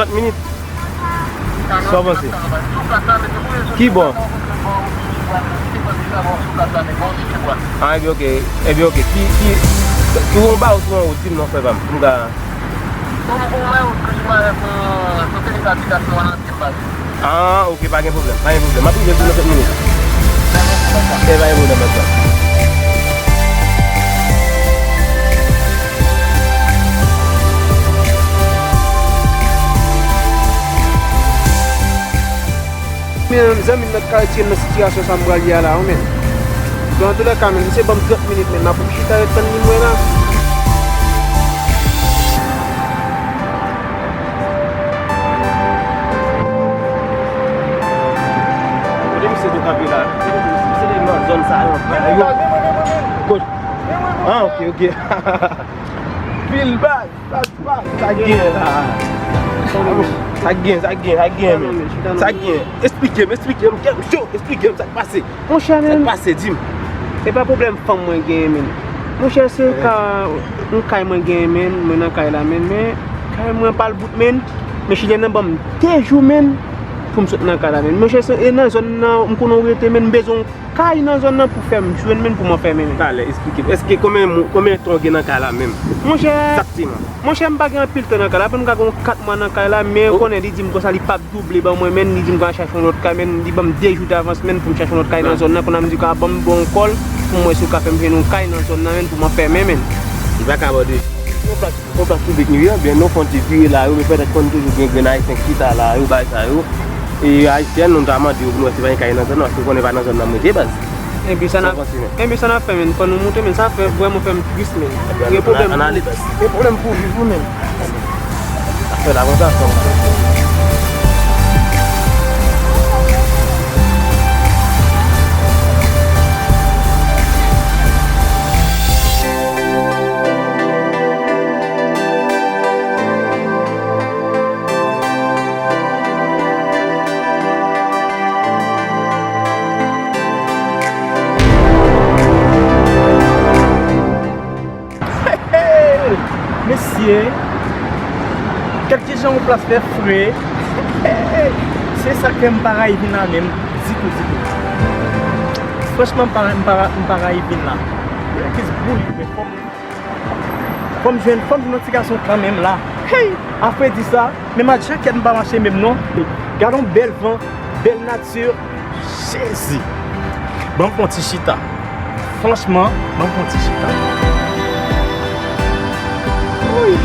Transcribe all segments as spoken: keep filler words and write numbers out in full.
trant minit. Sa w panse? Ki bò? Ah, ebyen, oke. Ebyen, oke. Ki, ki, si w yon ba ou si w yon wout, di m non, frè pa m. Pou m ka Ah, oke, pa gen pwoblèm, pa gen pwoblèm. M ap rive sou nan sèt minit. Ok, pa gen pwoblèm, baz. Men, zanmi m nan k ka retire m nan sitiyasyon sa m pral ye a la, wi, men. Donk, antoulèka, men, misye ban m trant minit, men, m ap chita ret tann li mwen la. Kote misye te kanpe la? Misye te nan zòn sa yo. Kot? Ah, ok, ok. Pil baz, baz, baz. Sa gen la? Sa gen, sa gen, sa gen, men. Sa gen. Esplike m, esplike m. Kè m cho, esplike m sa k pase. Monchè, men. Sa k pase, di m. Se pa pwoblèm fanm mwen genyen, men. Monchè, se ka yon kay mwen genyen, men. Mwen nan kay la, men. Men kay mwen pa l bout, men. Men chilyen nan ban m de jou, men, pou m sot nan kay la, men. Monchè, se, e nan zòn nan, m konnen w rete, men. M bezwen yon kay nan zòn nan pou fè m jwenn, men, pou m anfèmen, men. Talè, esplike m. Èske konbyen mou-, konbyen tan w gen nan kay la, menm? Monchè. Egzakteman. Monchè, m pa gen anpil tan nan kay la. Apèn m ka gen yon kat mwa nan kay la, men ou konnen li di m konsa li p ap double ban mwen, men li di m ka chache yon lòt kay, men li ban m de jou davans, men pou m chache yon lòt kay nan zòn nan. Kounye a m di ka ban m bon kòl pou m wè si w ka fè m jwenn yon kay nan zòn nan, men pou m anfèmen, men. Li pa ka ba w de. Yon plas, yon plas piblik nou ye, byen nou fè yon ti vire la, yo, men pètèt konn toujou gen grenn ayisyen ki chita la, yo, bagay sa yo. E ayisyèn, nou ta mande yo pou nou wè si pa gen kay nan zòn nan, paske ou konnen pa nan zòn nan m rete, baz. Enben sa n ap, enben sa n ap fè, men, fò nou moute, men, sa fè vrèman fè m tris, men. Gen pwoblèm pou, gen pwoblèm pou viv ou, men. Afè la konsa, frè m. Mesye, gad kijan yon plas fè fre. Se sa k fè m pa rayi vin la menm ditou, ditou. Franchman, m pa, m pa, m pa rayi vin la. Kis boul, men fò m Fò m jwenn, fò m jwenn yon ti gason kanmenm la. Hey! Apre di sa, men m a djakèt m pa mache menm non. Gad yon bèl van, bèl nati. Jezi! Ban m fè yon ti chita. Franchman, ban m fè yon ti chita. Wouyy!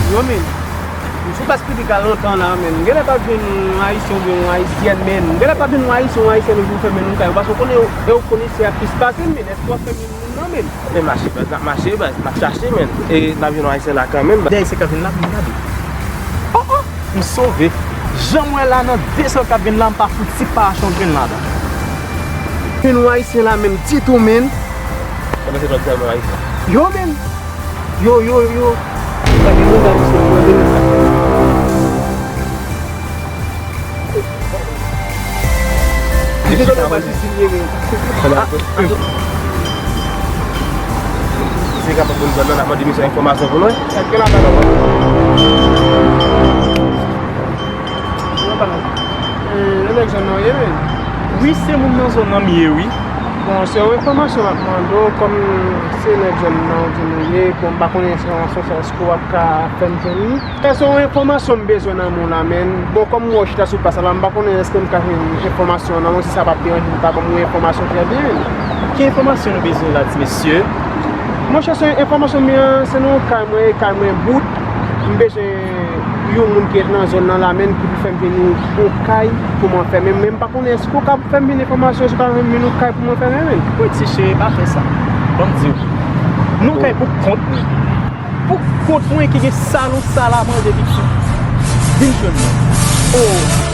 Yo, men, m sou Pas piblik la lontan la, men. Genlè p ap jwenn yon Ayisyen oubyen yon Ayisyèn, men. Genlè p ap jwenn yon Ayisyen, yon Ayisyèn oubyen fèmen yon kay. Paske w konnen, e w konnen se a plis pase m, men. Èske w ap fèmen moun nan, men? Men mache, baz, n ap mache, baz, n ap chache, men. E n ap jwenn yon Ayisyen la kanmenm, baz. De Ayisyen k ap vin la, vin la, vin. Oh, oh, m sove. Jan m wè la nan de sèl k ap vin la, m pa fouti pa achte yon grenn ladan. Jwenn yon Ayisyen la, menm ditou, men. Sa pase lòt sèlman Ayisyen. Yo, men. Yo, yo, yo. Gade moun nan misye pran de sa. Li te jwenn anba Jezi li ye, men. Se kapab pou nou zòn nan, n ap mande misye enfòmasyon pou nou. Sa k gen ladan nan? Yo, nèg zòn nan ye, men. Wi, se moun nan zòn nan m ye, wi. Bon, se yon enfòmasyon m ap mande w, kòm se nèg zòn nan ou di nou ye, bon, m pa konnen enfòmasyon sa, èske w ap ka fè m jwenn li? Sa se yon enfòmasyon m bezwen nan men w la, men. Bon, kòm m wè w chita sou plas la, m pa konnen èske m ka jwenn enfòmasyon nan men w, si sa p ap deranje m, ou ka ban m yon enfòmasyon trè byen. Ki enfòmasyon nou bezwen la, ti mesye? Monchè, se yon enfòmasyon m, se nan yon kay mwen, kay mwen bout. M bezwen yon moun ki ret nan zòn nan la, men, ki pou fè m jwenn yon, yon kay pou m anfèmen. Men m pa konnen èske w ka fè m jwenn enfòmasyon, èske w ka fè m jwenn yon kay pou m anfèmen, men. Wi, ti cheri, pa fè sa. Ban m di w. Nou kay pou kont mwen. Pou kont mwen ki gen salon, sal a manje, piti. Vin jwenn mwen. Oh.